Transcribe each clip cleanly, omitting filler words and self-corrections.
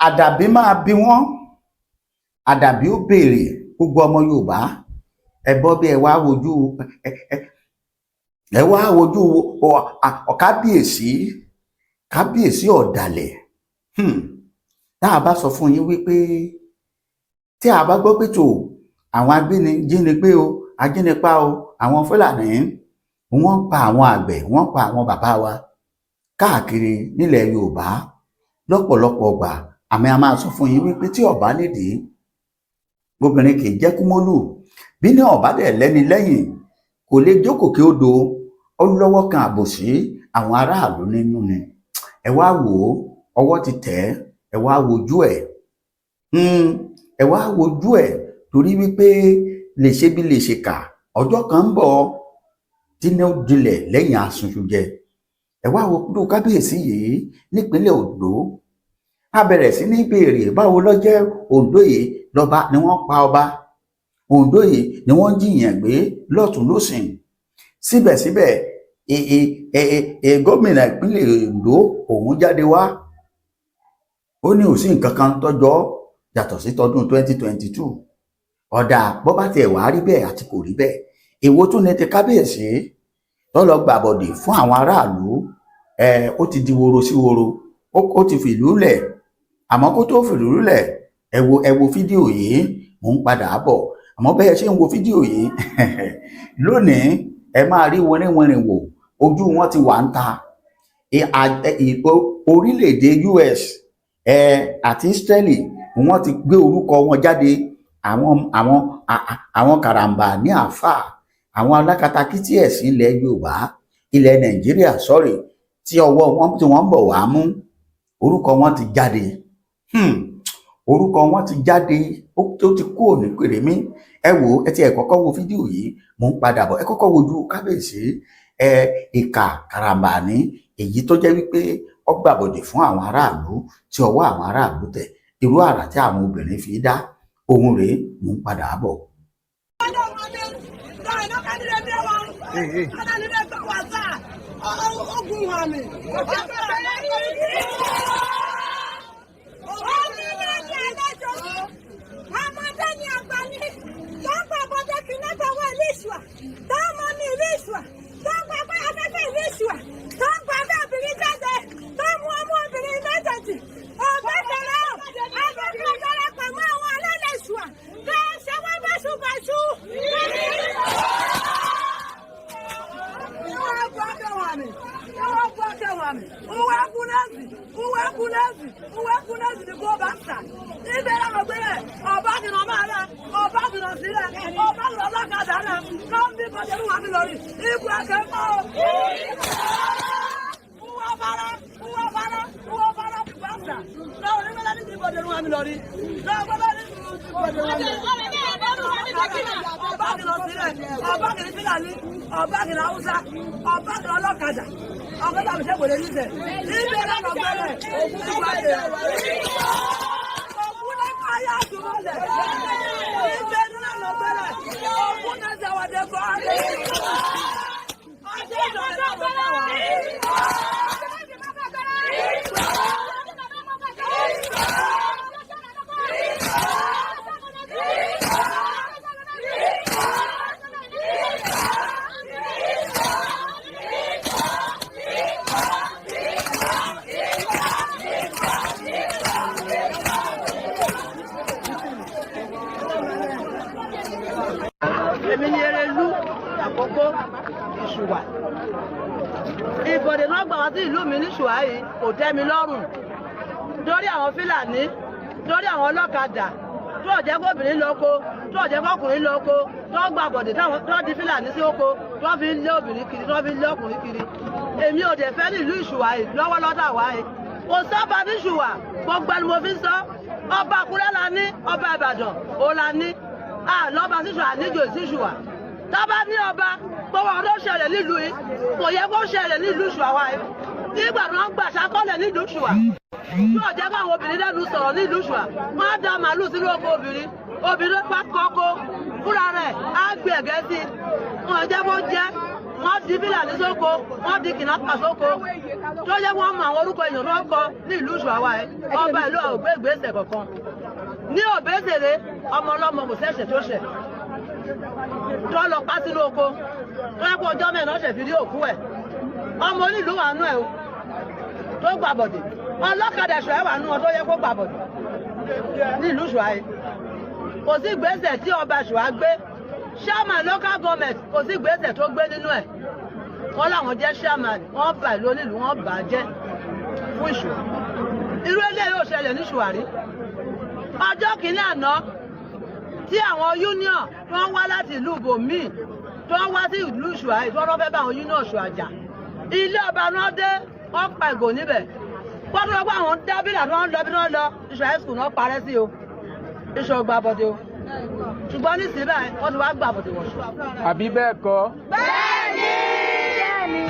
Àdàbí máa bí wọn, àdàbí ó béèrè. Gbogbo ọmọ Yorùbá, ẹ bọ́ bí ẹ wá wojú ẹ wá wojú kábíyèsí, kábíyèsí ọ̀dàlẹ̀. Tá a bá sọ fún yín wípé tí a bá gbọ́ pé tó àwọn agbénijínigbé o, ajínipa o, àwọn Fúlàní, wọ́n pa àwọn àgbẹ̀, wọ́n pa àwọn bàbá wa káàkiri nílẹ̀ Yorùbá lọ́pọ̀lọpọ̀ ọgbà, àmì a máa sọ fún yín wípé tí ọba nídìí, obìnrin kì í jẹ́ kúmólù. Bí ní ọba dẹ̀ lẹ́ni lẹ́yìn, kò lè jókòó kí ó do. Ó lọ́wọ́ kan àbòsí àwọn aráàlú nínú ni. Ẹ wá wò ó, ọwọ́ ti tẹ̀ ẹ́. Ẹ wá wojú ẹ̀, ẹ wá wojú ẹ̀, torí wípé lè ṣe bí lè ṣe kà, ọjọ́ kan ń bọ̀ tí ní ó dilẹ̀ lẹ́yìn asunṣujẹ. Ẹ wá wo kúrò kábíyèsí yìí nípínlẹ̀ Ondo. A bẹ̀rẹ̀ sí ní béèrè, báwo ló jẹ́ Ondo yìí lọ́ba ni wọ́n pa ọba, Ondo yìí ni wọ́n jiyàn gbé lọ́tún lọ́sìn? Síbẹ̀síbẹ̀, gómìnà ìpínlẹ̀ Ondo, òun jáde wá, ó ní ò sí nǹkan kan tọ́jọ́ yàtọ̀ sí tọdún 2022. Ọ̀dà, bó bá tiẹ̀ wá rí bẹ́ẹ̀ àti kò rí bẹ́ẹ̀, èwo tún ní ti kábíyèsí tó lọ gbàbọ̀dè fún àwọn aráàlú? Ẹ ó ti di woro sí woro, ó ti fìlú lẹ̀. Àmọ́ kó tó fìlú lẹ̀, ẹ wo fídíò yìí, mò ń padà bọ̀. Àmọ́ bẹ́ẹ̀ ṣe ń wo fídíò yìí lónìí, ẹ máa rí wìnrìnwìnrìn wò, ojú wọn ti wà ń ta. Orílẹ̀-èdè US àti Israeli, wọ́n ti gbé orúkọ wọn jáde. Àwọn karambà ní àáfàá, àwọn alákatakítí ẹ̀sìn ilẹ̀ Yorùbá, ilẹ̀ Nàìjíríà, sorry, tí ọwọ́ wọn tí wọ́n ń bọ̀ wá mú, orúkọ wọn ti jáde. Orúkọ wọn ti jáde, ó tó ti kúrò ní kèrèmí. Ẹ wò ó, ẹ ti ẹ kọ́kọ́ wo fídíò yìí, mò ń padà bọ̀. Ẹ kọ́kọ́ wojú kábíyèsí ẹ, ìkà karambà ní èyí tó jẹ́ wípé ó gbàbọ̀dè fún àwọn aráàlú, tí ọwọ́ àwọn aráàlú tẹ̀. Irú àrà tí àwọn obìnrin fi dá ohun rèé. Mò ń padà bọ̀. Ọmọdé ni àgbà ní tọ́pọ̀ ọmọdé kìnnàtọ̀ wọ ìlú Ìṣùà tọ́mọ ní ìlú Ìṣùà tọ́pọ̀ pé afẹ́fẹ́ ìlú Ìṣùà tọ́pọ̀ abẹ́ obìnrin jáde tó mú ọmọ obìnrin méjèèjì ọ̀gbẹ́ tẹ̀lé ọ̀ afẹ́fẹ́ darapọ̀ mọ́ àwọn alálẹ̀ Ìṣùà tó ń ṣe wọ́n báṣubàṣu. Èmi ni Erelú Àkókó Ìṣùwà. Ìbọ̀dé náà gbà wá sí ìlú mi ní Ṣùwà yìí kò tẹ́ mi lọ́rùn, torí àwọn Fílàní, torí àwọn ọlọ́kadà tó ò jẹ́ kóbìnrin lóko, tó ò jẹ́ kọkùnrin lóko, tó gbà bọ̀dé tó di Fílàní sí oko, tó fi ń lé obìnrin kiri, tó fi ń lé ọkùnrin kiri. Èmi ò dẹ̀ fẹ́ ní ìlú Ìṣùwà yìí lọ́wọ́lọ́dà wá yìí. Kò sọ́ba ní Ṣùwà, gbogbo ẹni mo fi ń sọ. Ọba Àkúrẹ́ la ní, ọba Ìbàdàn ò la ní, a lọ́ba sí Ṣùwà, níjò sí Ṣùwà. Tábà ní ọba, gbogbo àwọn tó ṣẹlẹ̀ nílùú yìí kò yẹ kó ṣẹlẹ̀ nílùú Ṣùwà wa yìí. Nígbà tí wọ́n gbà ṣàkọọ́lẹ̀ nílùú Ṣùwà tí ò jẹ́ káwọn obìnrin lẹ́nu sọ̀rọ̀ nílùú Ṣùwà, wọ́n á da màálù sínú oko obìnrin, obìnrin pa kọ́kọ́ fúnra rẹ̀ á gbé ẹ̀gẹ́ sí i, wọn jẹ́ kó jẹ́. Wọ́n di Fúlàní sóko, wọ́n di kidnapper sóko, tó yẹ wọ́n mọ àwọn orúkọ èèyàn tó ń kọ ní ìlú Ìṣùà wa ẹ̀. Ọba ìlú àwọn ògbé ìgbésẹ̀ kankan ní Òbésèré. Ọmọ ọlọ́mọ kò sẹ́sẹ̀ tó ṣẹ̀ tó lọ pa sínú oko, tó yẹ kó ọjọ́ 4 ọ̀sẹ̀ fi rí òkú ẹ̀. Ọmọ onílùú wà nú ẹ̀ o tó gbà bọ̀dẹ̀. Ọlọ́kadà Ìṣùà wà nú ọ tó yẹ kó gbà bọ̀dẹ̀ ní ìlú Ìṣùà yìí. Kò sí ìgbésẹ̀ tí ọba Ìṣùà gbé. Chairman local government, kò sí ìgbésẹ̀ tó gbé nínú ẹ̀. Wọ́n láwọn jẹ́ chairman, wọ́n bà ìlú onílùú, wọ́n bà á jẹ́ fún Ìṣùà. Irú eléyìí ò ṣẹlẹ̀ ní Ìṣùà rí. Ọjọ́ kìíní àná tí àwọn union tó ń wá láti ìlú ibòmíì tó ń wá sí ìlú Ìṣùà yìí, tó ń fẹ́ bá àwọn union Ìṣùà jà, ilé ọba náà dé, wọ́n pa ìgò níbẹ̀. Gbọ́dọ̀ pé àwọn dábìlà tó ń lọ bí wọ́n lọ Ìṣùà high school náà parẹ́ sí o. Ìṣùà gbàbọ̀dé o, ṣùgbọ́n nísìnyí báyìí wọ́n ti wá gbàbọ̀dé wọ̀ Ìṣùà. Àbí bẹ́ẹ̀ kọ́?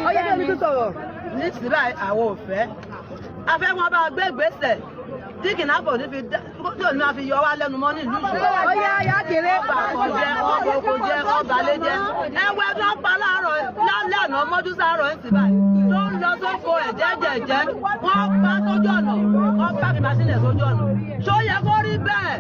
Ọyẹ́ kí omi tún sọ̀rọ̀. Nísìnyí báyìí, àwọn ò fẹ́ afẹ́ wọn bá gbé ìgbésẹ̀ tí kidnapper ní fi tí òní máa fi yọ wá lẹ́nu mọ́ ní ìlú Ìṣùà. Ọyá ayá kéré. Ọba kò jẹ, ọba oko jẹ, ọba lé jẹ. Ẹwẹ́ tó ń pa láàárọ̀ lálẹ́ àná mọ́jú sáárọ̀ ń sì báyìí tó ń lọ sóko ẹ̀ jẹ́jẹ̀jẹ́, wọ́n pa sójú ọ̀nà, wọ́n pa kí màsílẹ̀ sójú ọ̀nà. Ṣó yẹ kó rí bẹ́ẹ̀?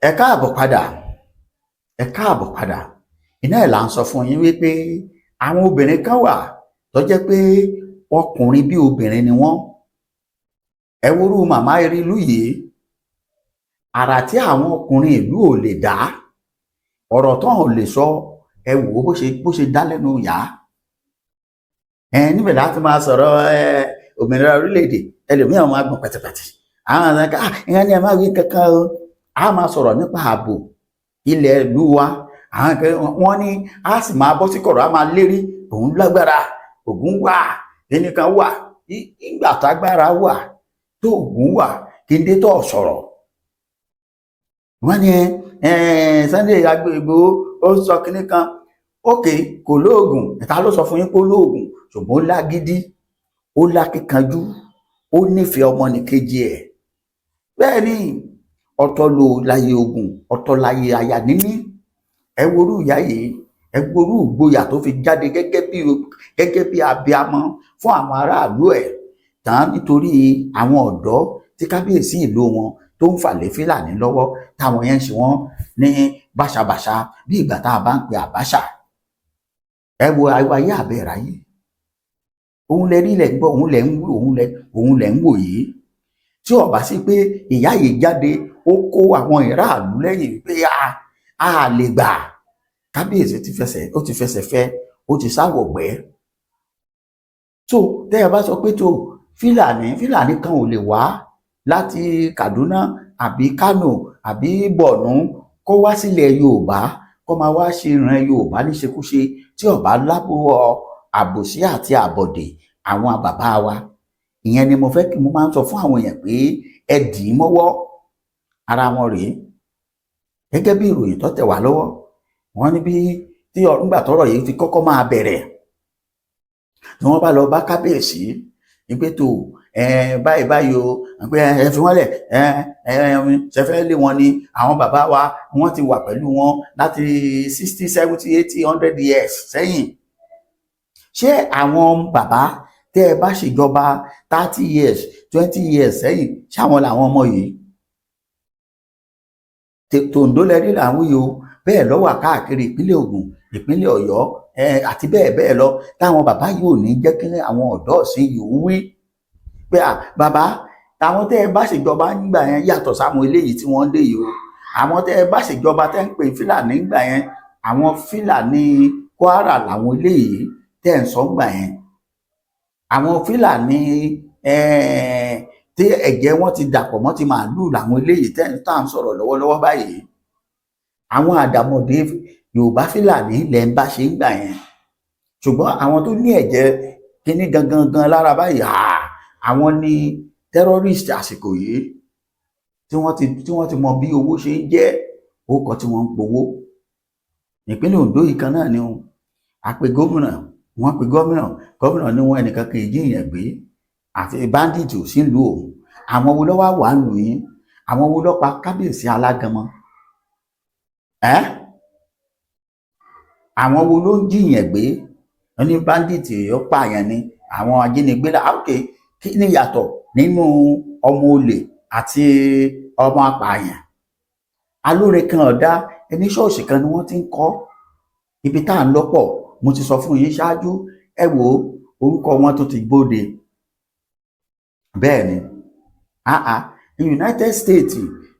Ẹ káàbọ̀ padà, ẹ káàbọ̀ padà. Iná ẹ̀ là ń sọ fún yín wípé àwọn obìnrin kan wà tó jẹ́ pé ọkùnrin bí obìnrin ni wọ́n. Ẹ worú màmá Erelú yìí, àrà tí àwọn ọkùnrin ìlú ò lè dá, ọ̀rọ̀ tó ò lè sọ, ẹ wò ó bó ṣe dá lẹ́nu yá ẹ níbẹ̀ láti máa sọ̀rọ̀ ẹ òmìnira orílẹ̀-èdè. Ẹlòmíràn máa gbọ̀n pẹ̀tẹ̀pẹ̀tẹ̀, àwọn àwọn kan ìyẹn ni ẹ má wí kankan o. A máa sọ̀rọ̀ nípa ààbò ilẹ̀ ìlú wa, àwọn kan wọ́n ní a sì máa bọ́ sí kọ̀rọ̀, a máa lérí òun lágbára, ògùn wà, ẹnìkan wà. Ìgbà tágbára wà tó ògùn wà, kí n dé tó sọ̀rọ̀. Wọ́n ní ẹ Sunday Igboho ó sọ kinní kan, ókè kò lóògùn. Ìta ló sọ fún yín pé ó lóògùn? Ṣùgbọ́n ó lágídí, ó lákíkanjú, ó nífẹ̀ẹ́ ọmọnìkejì ẹ̀. Bẹ́ẹ̀ ni, ọ̀tọ̀ ló láyé ogun, ọ̀tọ̀ láyé aya níní. Ẹ worú ìyá yìí, ẹ worú ìgboyà tó fi jáde gẹ́gẹ́ bí abiamọ fún àwọn aráàlú ẹ̀ tán, nítorí àwọn ọ̀dọ́ tí kábíyèsí ìlú wọn tó ń fàlẹ́ Fílàní lọ́wọ́, táwọn yẹn ń ṣe wọ́n ní báṣabàṣa bí ìgbà tá a bá ń pe àbáṣà. Ẹ wo ayé àbẹ̀ráyé, òun lẹ rí lẹ gbọ́, òun lẹ ń wò, òun lẹ ń wò yìí. Tí ó bá sí pé ìyá yìí jáde, ó kó àwọn ìráàlú lẹ́yìn pé a lè gbà, kábíyèsí ti fẹsẹ̀, ó ti fẹsẹ̀ fẹ́, ó ti sáwọ̀gbẹ́. Tó tẹ́ ẹ bá sọ pé tó Fílàní kan ò lè wá láti Kaduna àbí Kano àbí Borno kó wá sílẹ̀ Yorùbá, kó máa wá ṣe ìran Yorùbá níṣekúṣe, tí ó bá lábọ̀ àbòsí àti àbọ̀dè àwọn bàbá wa. Ìyẹn ni mo fẹ́ kí mo máa ń sọ fún àwọn èèyàn pé ẹ dì í mọ́wọ́ ara wọn rèé. Gẹ́gẹ́ bí ìròyìn tó tẹ̀ wá lọ́wọ́, wọ́n ní bí tí nígbà tọ́rọ̀ yìí ti kọ́kọ́ máa bẹ̀rẹ̀, tí wọ́n bá lọ bá kábíyèsí. Ní pé tó báyìí báyìí o, pé ẹ fi wọ́n lẹ̀, ẹ ẹ ṣe fẹ́ lé wọn ni. Àwọn bàbá wa, wọ́n ti wà pẹ̀lú wọn láti 60, 70, 80, 100 years sẹ́yìn. Ṣé àwọn bàbá tẹ́ ẹ bá ṣèjọba 30 years, 20 years sẹ́yìn, ṣáwọn làwọn ọmọ yìí? Tòǹdó lẹ́rí làwọn yìí o. Bẹ́ẹ̀ ló wà káàkiri ìpínlẹ̀ Ògùn, ìpínlẹ̀ Ọ̀yọ́ àti bẹ́ẹ̀ bẹ́ẹ̀ lọ, táwọn bàbá yìí ò ní jẹ́ kí àwọn ọ̀dọ́ ọ̀sìn yìí wí pé à bàbá, táwọn tẹ́ ẹ bá ṣèjọba nígbà yẹn yàtọ̀ sáwọn eléyìí tí wọ́n ń dé yìí o. Àwọn tẹ́ ẹ bá ṣèjọba tẹ́ ń pè Fúlàní nígbà yẹn, àwọn Fúlàní Kwara làwọn eléyìí tẹ́ ẹ ń sọ nígbà yẹn. Àwọn Fúlàní tí ẹ̀jẹ̀ wọn ti dàpọ̀ mọ́ ti màálù làwọn eléyìí tẹ́ ń tà ń sọ̀rọ̀ lọ́wọ́lọ́wọ́ báyìí. Àwọn àdàmọ̀dé Yorùbá Fúlàní lẹ̀ ń bá ṣe ń gbà yẹn, ṣùgbọ́n àwọn tó ní ẹ̀jẹ̀ kíní gangan gan lára báyìí, àwọn ní terrorist àsìkò yìí tí wọ́n ti mọ bí owó ṣe ń jẹ́ orúkọ tí wọ́n ń powó. Ìpínlẹ̀ Ondo yìí kan náà ni o. Àpè gómìnà, wọ́n pe gómìnà, gómìnà ní wọn ẹnìkan kì í jíyàn gbé àti bandit ò sí ìlú òun. Àwọn wo ló wá wà ń lù yín? Àwọn wo ló pa kábíyèsí Alágànmọ́ ẹ? Àwọn wo ló ń jíyàn gbé? Wọ́n ní bandit ó pààyàn ni àwọn ajínigbé là. Ok, kí ni ìyàtọ̀ nínú ọmọ olè àti ọmọ apààyàn? Alóore kan ọ̀dá ẹni ṣọ́ọ̀ṣì kan ni wọ́n ti ń kọ́ ibi tá à ń lọ́pọ̀. Mo ti sọ fún yín ṣáájú. Ẹ wò ó, orúkọ wọn tó ti gbóde. Bẹ́ẹ̀ ni United States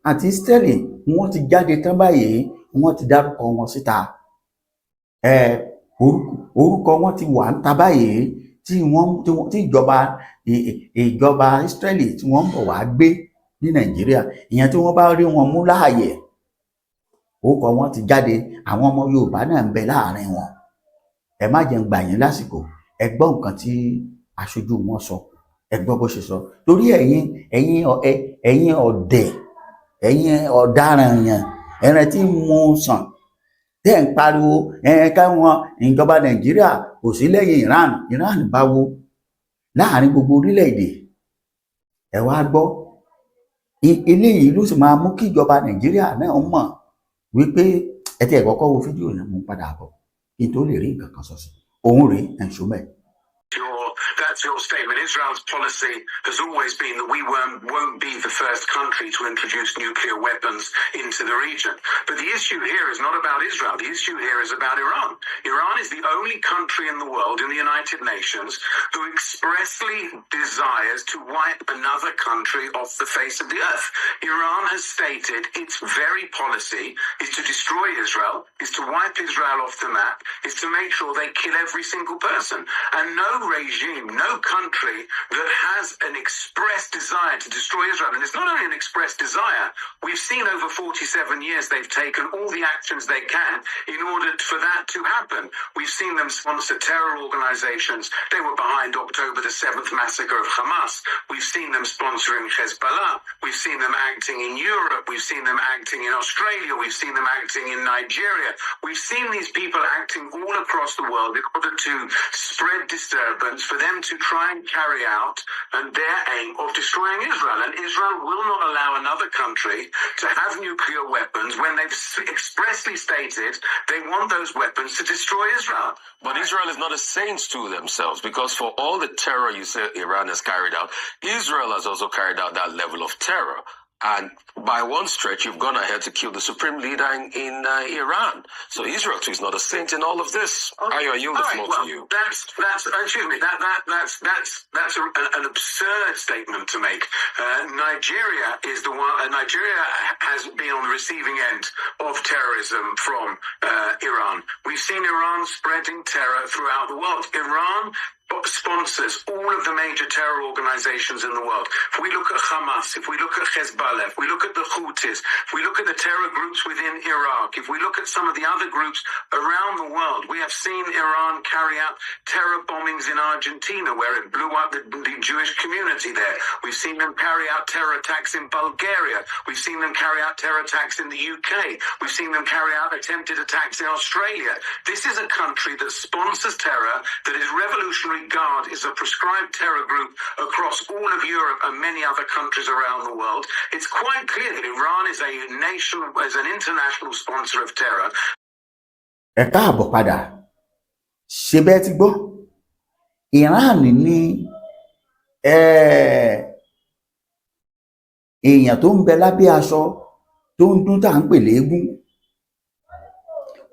àti Israeli, wọ́n ti jáde tán báyìí, wọ́n ti dárúkọ wọn síta. Ẹ orúkọ wọn ti wà ń ta báyìí tí wọ́n tí ìjọba Israeli tí wọ́n ń bọ̀ wá gbé ní Nàìjíríà, ìyẹn tí wọ́n bá rí wọn mú láàyè. Orúkọ wọn ti jáde. Àwọn ọmọ Yorùbá náà ń bẹ láàrin wọn. Ẹ má jẹ́ ń gbà yín lásìkò. Ẹ gbọ́ nǹkan tí aṣojú wọn sọ, ẹ gbọ́ bó ṣe sọ, torí ẹ̀yin ọ̀dẹ̀, ẹ̀yin ọ̀daràn yẹn, ẹran tí ń mú sàn tẹ́ ń pariwo ẹ káwọn ìjọba Nàìjíríà kò sí lẹ́yìn Iran. Iran báwo láàrin gbogbo orílẹ̀-èdè? Ẹ wá gbọ́, eléyìí ló sì máa mú kí ìjọba Nàìjíríà náà mọ̀ wípé ẹ ti ẹ̀ kọ́kọ́ wo fídíò yẹn. Mú padà bọ̀ kí n tó lè rí nǹkan kan sọ sí òun rèé. Ẹ̀ ń ṣó mẹ́ẹ̀. That's your statement. Israel's policy has always been that we won't be the first country to introduce nuclear weapons into the region. But the issue here is not about Israel. The issue here is about Iran. Iran is the only country in the world, in the United Nations, who expressly desires to wipe another country off the face of the earth. Iran has stated its very policy is to destroy Israel, is to wipe Israel off the map, is to make sure they kill every single person. And no regime, no country that has an express desire to destroy Israel, and it's not only an express desire, we've seen over 47 years they've taken all the actions they can in order for that to happen. We've seen them sponsor terror organizations. They were behind October the 7th massacre of Hamas. We've seen them sponsoring Hezbollah. We've seen them acting in Europe. We've seen them acting in Australia. We've seen them acting in Nigeria. We've seen these people acting all across the world in order to spread disturbance, for them to try and carry out and their aim of destroying Israel. And Israel will not allow another country to have nuclear weapons when they've expressly stated they want those weapons to destroy Israel. But Israel is not a saint to themselves, because for all the terror you say Iran has carried out, Israel has also carried out that level of terror. And by one stretch, you've gone ahead to kill the supreme leader in Iran. So Israel too is not a saint in all of this. Ayo, I yield the All right, floor well, to you. That's excuse me. That that that's that's that's a, an absurd statement to make. Nigeria is the one. Nigeria has been on the receiving end of terrorism from Iran. We've seen Iran spreading terror throughout the world. Iran sponsors all of the major terror organizations in the world. If we look at Hamas, if we look at Hezbollah, if we look at the Houthis, if we look at the terror groups within Iraq, if we look at some of the other groups around the world, we have seen Iran carry out terror bombings in Argentina, where it blew up the Jewish community there. We've seen them carry out terror attacks in Bulgaria. We've seen them carry out terror attacks in the UK. We've seen them carry out attempted attacks in Australia. This is a country that sponsors terror, that is revolutionary Revolutionary Guard is a proscribed terror group across all of Europe and many other countries around the world. It's quite clear that Iran is a nation, is an international sponsor of terror. Ẹ káàbọ̀ padà. Ṣe bẹ́ẹ̀ ti gbọ́, Iran ní èèyàn tó ń bẹ lábẹ́ aṣọ tó ń dún tá à ń pè léégún,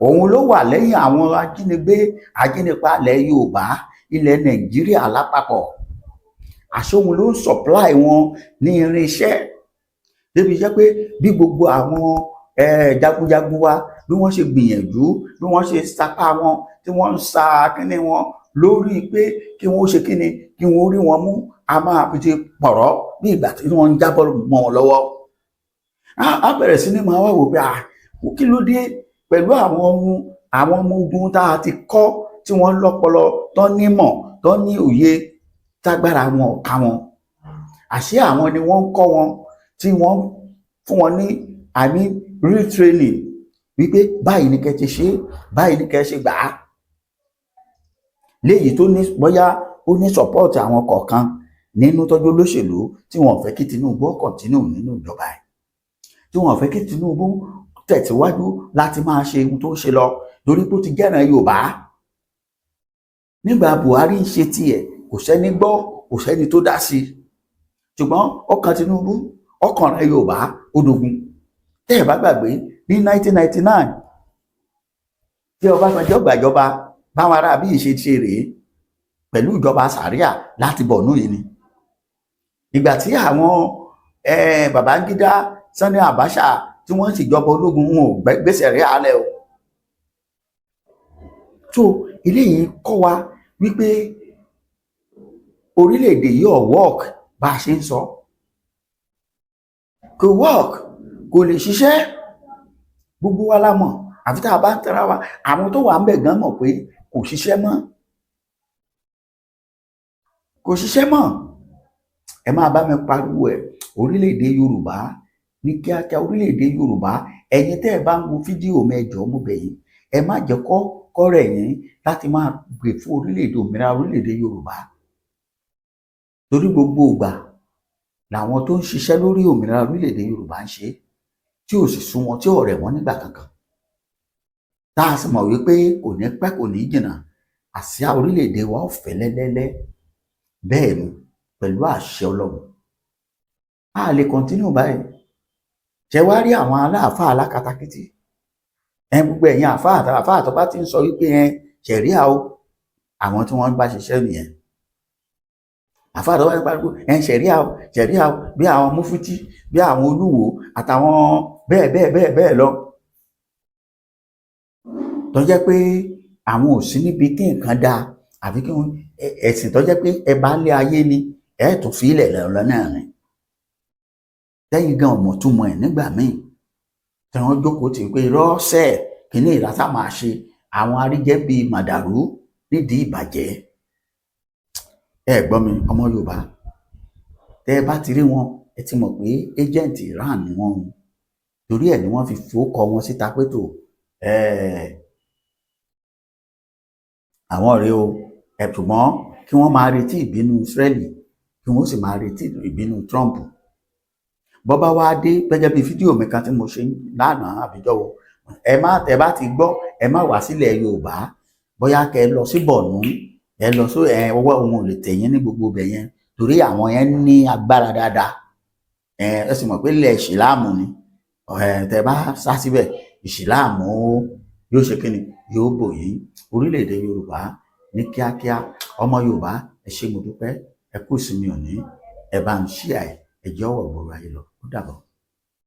òun ló wà lẹ́yìn àwọn ajínigbé, ajínipa ilẹ̀ Yorùbá, ilẹ̀ Nàìjíríà lápapọ̀. Àṣé òun ló ń supply wọn ní irinṣẹ́, débi jẹ́ pé bí gbogbo àwọn jagunjagun wa, bí wọ́n ṣe gbìyànjú, bí wọ́n ṣe sapá wọn, tí wọ́n ń sa kínní wọn lórí pé kí wọ́n ṣe kínní, kí wọ́n rí wọn mú, a máa fi ṣe pọ̀rọ́ bí ìgbà tí wọ́n ń jábọ́ mọ́ wọn lọ́wọ́. Á bẹ̀rẹ̀ sí ní máa wá wò pé kí ló dé pẹ̀lú àwọn ohun àwọn ọmọ ogun tá a ti kọ́, tí wọ́n lọ́pọlọ, tó nímọ̀, tó ní òye, tágbára wọn ò ká wọn? Àṣé àwọn ni wọ́n ń kọ́ wọn, tí wọ́n fún wọn ní, I mean, real training, wípé báyìí ni kẹ́ ti ṣe, báyìí ni kẹ́ ṣe gbà á. Léyìí tó ní bóyá ó ní support àwọn kọ̀ọ̀kan nínú tọ́jú olóṣèlú tí wọ́n fẹ́ kí Tinubu continue nínú ìjọba ẹ̀, tí wọ́n fẹ́ kí Tinubu tẹ̀síwájú láti máa ṣe ohun tó ń ṣe lọ, torí pé ó ti jẹ́ràn Yorùbá. Nígbà Buhari ń ṣe tiẹ̀, kò sẹ́ni gbọ́, kò sẹ́ni tó dá sí i, ṣùgbọ́n ọkàn Tinubu, ọkàn rẹ̀ Yorùbá, ó dogun. Tẹ́ ẹ̀ bá gbàgbé, ní 1999 tí Ọbásanjọ́ gbàjọba, báwọn ará bíi ṣe ṣe rèé pẹ̀lú ìjọba sàríà láti Borno yìí ni. Ìgbà tí àwọn Babangida, Sani Abacha, tí wọ́n ń ṣèjọba ológun, wọn ò gbèsè rí àálẹ̀ o. So eléyìí kọ́ wa wípé orílẹ̀-èdè yìí ò work. Bá a ṣe ń sọ, kò work, kò lè ṣiṣẹ́. Gbogbo wa la mọ̀, àfi tá a bá ń tẹ́ra wa. Àwọn tó wà ń bẹ̀ gan mọ̀ pé kò ṣiṣẹ́ mọ́, kò ṣiṣẹ́ mọ́. Ẹ máa bá mi pariwo ẹ̀, orílẹ̀-èdè Yorùbá ní kíákíá, orílẹ̀-èdè Yorùbá. Ẹ̀yin tẹ́ ẹ bá ń wo fídíò mi, ẹ jọ̀ọ́, mo bẹ̀ yín, ẹ má jẹ́ kọ́ kọ́rẹ̀ yín láti máa gbè fún orílẹ̀-èdè òmìnira, orílẹ̀-èdè Yorùbá, torí gbogbo ìgbà làwọn tó ń ṣiṣẹ́ lórí òmìnira orílẹ̀-èdè Yorùbá ń ṣe, tí ò sì sú wọn, tí ò rẹ̀ wọ́n nígbà kankan, tá a sì mọ̀ wípé kò ní pẹ́, kò ní jìnnà, àsíá orílẹ̀-èdè wa ó fẹ́ lẹ́lẹ́lẹ́. Bẹ́ẹ̀ ni, pẹ̀lú àṣẹ Ọlọ́run, a lè continue báyìí. Ṣe wá rí àwọn aláàfáà alákatakítí ẹ, gbogbo ẹ̀yin àfáà àfáà tó bá ti ń sọ wípé ẹ ṣẹ̀ríà o, àwọn tí wọ́n bá ṣiṣẹ́ nìyẹn. Àfáà tó bá ti pariwo ẹ ṣẹ̀ríà o, ṣẹ̀ríà o, bí àwọn mufti, bí àwọn olúwo àtàwọn bẹ́ẹ̀ bẹ́ẹ̀ bẹ́ẹ̀ bẹ́ẹ̀ lọ, tó jẹ́ pé àwọn ò sí níbi tí nǹkan dáa, àfi kí wọ́n ẹ̀sìn tó jẹ́ pé ẹ bá lé ayé ni ẹ tún fi ilẹ̀ lọ náà ni, lẹ́yìn gan ọmọ túmọ̀ ẹ̀ nígbà míì tí wọ́n jókòó tì pé rọ́ọ̀sẹ̀ kìíní ìlàsà máa ṣe àwọn aríjẹ́ bíi màdàrú nídìí ìbàjẹ́. Ẹ gbọ́ mi, ọmọ Yorùbá, tẹ́ ẹ bá ti rí wọn, ẹ ti mọ̀ pé agent Iran ni wọ́n ń torí ẹ̀ ni wọ́n fi fowókọ wọn síta pé tó àwọn rèé o. Ẹ ṣùgbọ́n kí wọ́n máa retí ìbínú Israeli, kí wọ́n sì máa retí ìbínú Trump bọ́bá wá dé. Gẹ́gẹ́ bí fídíò mi kan tí mo ṣe lánàá àbíjọ́ wo, ẹ má tẹ bá ti gbọ́, ẹ má wá sílẹ̀ Yorùbá. Bóyá kẹ ẹ lọ sí Borno, ẹ lọ sí ẹ, ọwọ́ òun ò lè tẹ̀yìn ní gbogbo ibẹ̀ yẹn, torí àwọn yẹn ní agbára dáadáa. Ẹ sì mọ̀ pé ilẹ̀ ìsìláàmù ni. Ẹ tẹ bá sá síbẹ̀, ìsìláàmù yóò ṣe kíni, yóò bò yín. Orílẹ̀-èdè Yorùbá ní kíákíá. Ọmọ Yorùbá, ẹ ṣé, mo dúpẹ́, ẹ kú ìsinmi òní. Ẹ bá ń ṣí ẹ, ẹ jẹ́ ọ̀wọ̀ gbòòrò ayé lọ. Ó dàbọ̀.